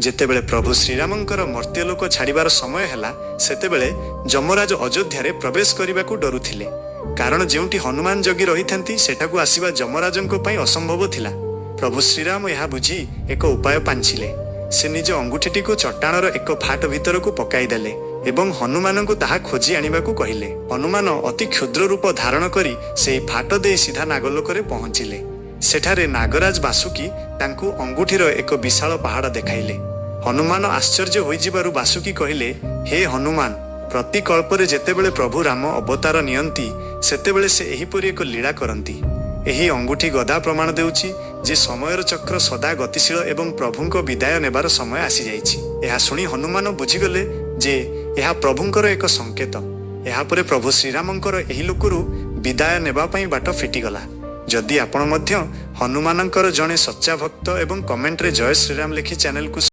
ଯେତେବେଳେ ପ୍ରଭୁ ଶ୍ରୀରାମଙ୍କର ମର୍ତ୍ତ୍ୟଲୋକ ଛାଡ଼ିବାର ସମୟ ହେଲା, ସେତେବେଳେ ଯମରାଜ ଅଯୋଧ୍ୟାରେ ପ୍ରବେଶ କରିବାକୁ ଡରୁଥିଲେ। କାରଣ ଯେଉଁଠି ହନୁମାନ ଜଗି ରହିଥାନ୍ତି, ସେଠାକୁ ଆସିବା ଯମରାଜଙ୍କ ପାଇଁ ଅସମ୍ଭବ ଥିଲା। ପ୍ରଭୁ ଶ୍ରୀରାମ ଏହା ବୁଝି ଏକ ଉପାୟ ପାଞ୍ଚିଲେ। ସେ ନିଜ ଅଙ୍ଗୁଠିଟିକୁ ଚଟାଣର ଏକ ଫାଟ ଭିତରକୁ ପକାଇଦେଲେ ଏବଂ ହନୁମାନଙ୍କୁ ତାହା ଖୋଜି ଆଣିବାକୁ କହିଲେ। ହନୁମାନ ଅତି କ୍ଷୁଦ୍ର ରୂପ ଧାରଣ କରି ସେହି ଫାଟ ଦେଇ ସିଧା ନାଗଲୋକରେ ପହଞ୍ଚିଲେ। ସେଠାରେ ନାଗରାଜ ବାସୁକି ତାଙ୍କୁ ଅଙ୍ଗୁଠିର ଏକ ବିଶାଳ ପାହାଡ଼ ଦେଖାଇଲେ। ହନୁମାନ ଆଶ୍ଚର୍ଯ୍ୟ ହୋଇଯିବାରୁ ବାସୁକି କହିଲେ, "ହେ ହନୁମାନ, ପ୍ରତି କଳ୍ପରେ ଯେତେବେଳେ ପ୍ରଭୁ ରାମ ଅବତାର ନିଅନ୍ତି, ସେତେବେଳେ ସେ ଏହିପରି ଏକ ଲୀଳା କରନ୍ତି। ଏହି ଅଙ୍ଗୁଠି ଗଦା ପ୍ରମାଣ ଦେଉଛି ଯେ ସମୟର ଚକ୍ର ସଦା ଗତିଶୀଳ ଏବଂ ପ୍ରଭୁଙ୍କ ବିଦାୟ ନେବାର ସମୟ ଆସିଯାଇଛି।" ଏହା ଶୁଣି ହନୁମାନ ବୁଝିଗଲେ ଯେ ଏହା ପ୍ରଭୁଙ୍କର ଏକ ସଂକେତ। ଏହାପରେ ପ୍ରଭୁ ଶ୍ରୀରାମଙ୍କର ଏହି ଲୋକରୁ ବିଦାୟ ନେବା ପାଇଁ ବାଟ ଫିଟିଗଲା। ଯଦି ଆପଣ ମଧ୍ୟ ହନୁମାନଙ୍କର ଜଣେ ସଚ୍ଚା ଭକ୍ତ ଏବଂ କମେଣ୍ଟରେ ଜୟ ଶ୍ରୀରାମ ଲେଖି ଚ୍ୟାନେଲକୁ